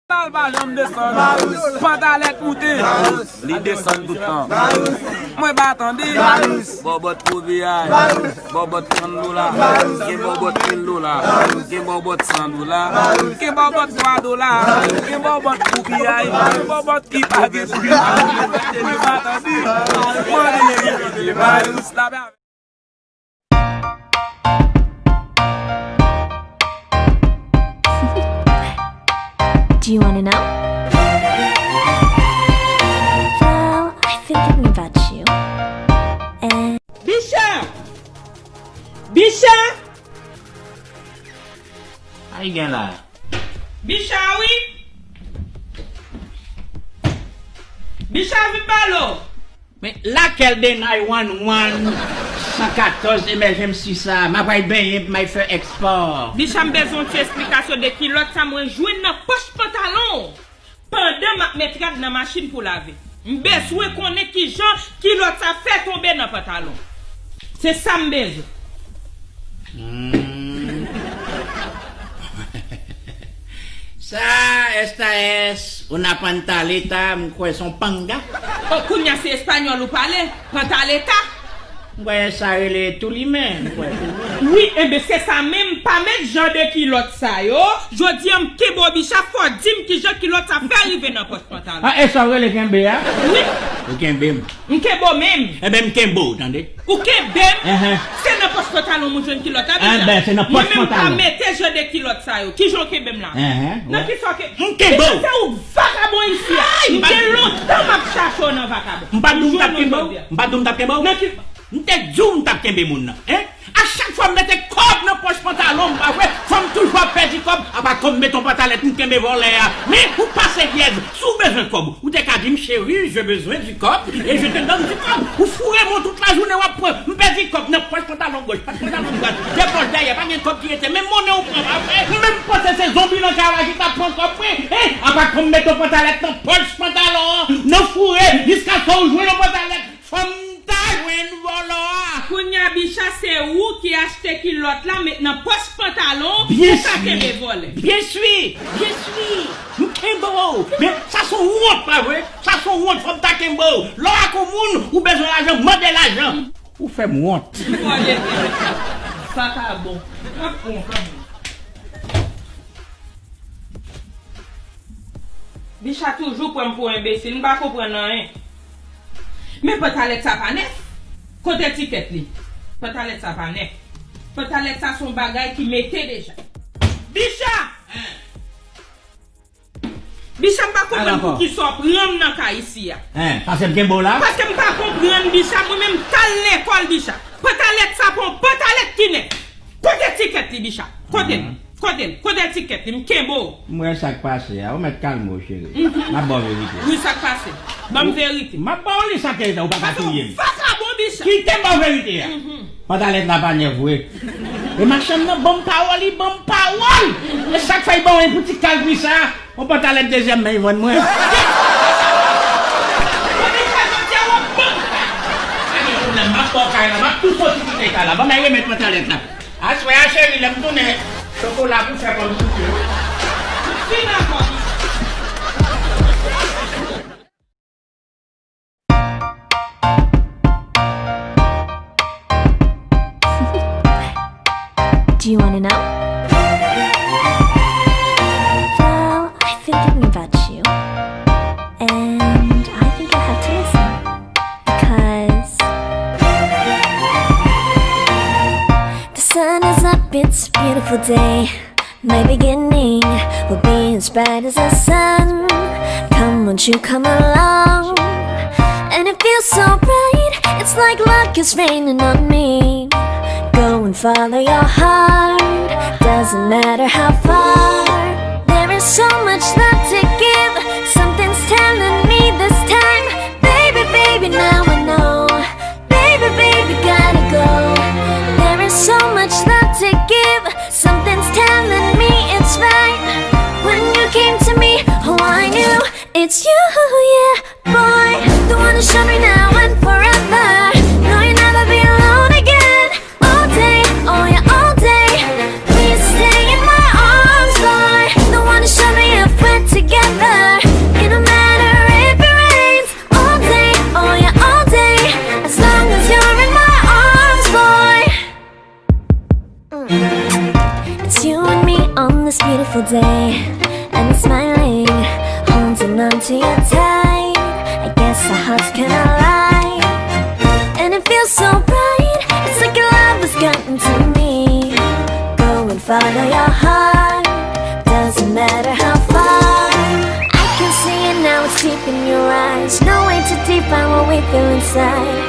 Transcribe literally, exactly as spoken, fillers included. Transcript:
Sal pa janm desann. Pantalèt moute. Li desann tout tan. Mwen pa tande. Bòbòt pou piyay. Bòbòt san dola. Gen bòbòt mil dola. Gen bòbòt san dola. Gen bòbòt twa dola. Gen bòbòt pou piyay. Gen bòbòt ki pa gen pri. Mwen pa tande. Mwen pa tande. Do you want to know? Well, I've been thinking about you. And Bicha! Bicha! Sa ki gen la? Bicha, wi! Bicha, vin pale w! Men lakèl de nine one one, san katòz emergency sa? M ap al benyen pou m al fè ekspò. Bicha, m bezwen yon ti esplikasyon de kilòt sa mwen jwenn nan pòch pantalon w pandan m ap met rad nan machin pou lave. M bezwen konnen kijan kilòt sa fè tonbe nan pantalon. Se sa m bezwen. Hmm. Sa, esta es una pantaleta, m kwè se yon panga. O, kounye a se espanyòl ou pale? Pantaleta? M kwè sa rele toulimen, m kwè toulimen. Wi, enben se sa menm, pa met jan de kilòt sa yo. Jodi a m kenbe w Bicha, fò w di m kijan kilòt sa fè rive nan pòch pantalon. A, e sa w rele kenbe a? Wi. Ou kenbe m. M kenbe w menm. Enben m kenbe w, tande. Ou kenbe m? Enhen. Se nan pòch pantalon m ou jwenn kilòt la, Bicha? Enben, se nan pòch pantalon. Mwen menm pa mete jan de kilòt sa yo. Kijan w kenbe m la? Enhen, nan kisa w kenbe m? M kenbe w. Bicha, se ou k vakabon isi a. M gen lontan m ap chache w nan vakabon. M pa di w m t ap kenbe w? M pa di w m t ap kenbe w? Nan ki M te di w m t ap kenbe moun nan, en? A chak fwa m mete kòb nan pòch pantalon m, pa vre, fanm toujou ap pèdi kòb. Apa kòm m mete yon pantalèt m kenbe vòlè a. Men ou pase vyèj, si w bezwen kòb, ou te ka di m, chérie, j'ai besoin du cop, et je te donne du cop. Ou foure m tout lajounen w ap pran, m pèdi kòb nan pòch pantalon goch, pòch pantalon dwat, de pòch dèyè, pa gen kòb ki rete, men monnen w pran, pa vre? M menm panse se zonbi nan kay la ki t ap pran kòb mwen, en? Apa kòm m mete yon pantalèt nan pòch pantalon an, nan foure, jiskaske w jwenn yon pantalèt. Fanm ta jwenn vòlò a. Kounye a Bicha se ou ki achte kilòt la met nan pòch pantalon pou ka kenbe vòlè. Byen si, byen si. M kenbe w. Men sa se yon wont pa vre? Sa se yon wont, fanm ta kenbe w. Lè w ak yon moun, ou bezwen lajan, mande lajan. Ou fè m wont. Vòlè. Vakabon. M ap pran w kanmenm. Bicha toujou pran m pou enbesil, m pa konprann anyen. Men pantalèt sa pa nèf. Kote tikèt li? Pantalèt sa pa nèf. Pantalèt sa se yon bagay ki mete deja. Bicha! Bicha, m pa konprann poukisa w pran m nan kay isi a. Hein, paske m kenbe w la? Paske m pa konprann, Bicha, mwen menm m t al lekòl, Bicha. Pantalèt sa pa yon pantalèt ki nèf. Kote tikèt li, Bicha? Kote l? Kote l? Kote tikèt li? M kenbe w. M wè sa k pase a. Ou mèt kalme w, cheri. M ap ba w verite. Wi, sa k pase? Ban m verite. M ap ba w li sa ke ou pa ka touye m. Paske w vakabon, Bicha. Kite m ba w verite a. Pantalèt la pa nèf vre. E machann nan ban m pawòl, li ban m pawòl. E sa k fè l ban w pou ti kalbri sa. Yon pantalèt dezyèm men vann mwen. Kote sa jodi a w ap ban m kay? Pa gen pwoblèm, m ap ba w kay la, m ap tou soti kite kay la. Ban m al remèt pantalèt la. Aswè a, cheri, lè m tounen, chokola pou fè kòm soupe. Fin ankò. Do you want to know? Well, I've been thinking about you. And I think I have to listen. Because the sun is up, it's a beautiful day. My beginning will be as bright as the sun. Come, won't you come along? And it feels so right, it's like luck is raining on me. Go and follow your heart, doesn't matter how far. There is so much love to give, something's telling me this time. Baby, baby, now I know. Baby, baby, gotta go. There is so much love to give. Something's telling me it's right. When you came to me, oh, I knew it's you, yeah, boy. The one who showed me now and forever. No, you'll never be alone again. All day, oh yeah, all day. Please stay in my arms, boy. The one who showed me if we're together. Day and it's smiling, holding on to you tight. I guess our hearts can align. And it feels so right, it's like your love has gotten to me. Go and follow your heart, doesn't matter how far. I can see it now, it's deep in your eyes. No way to define what we feel inside.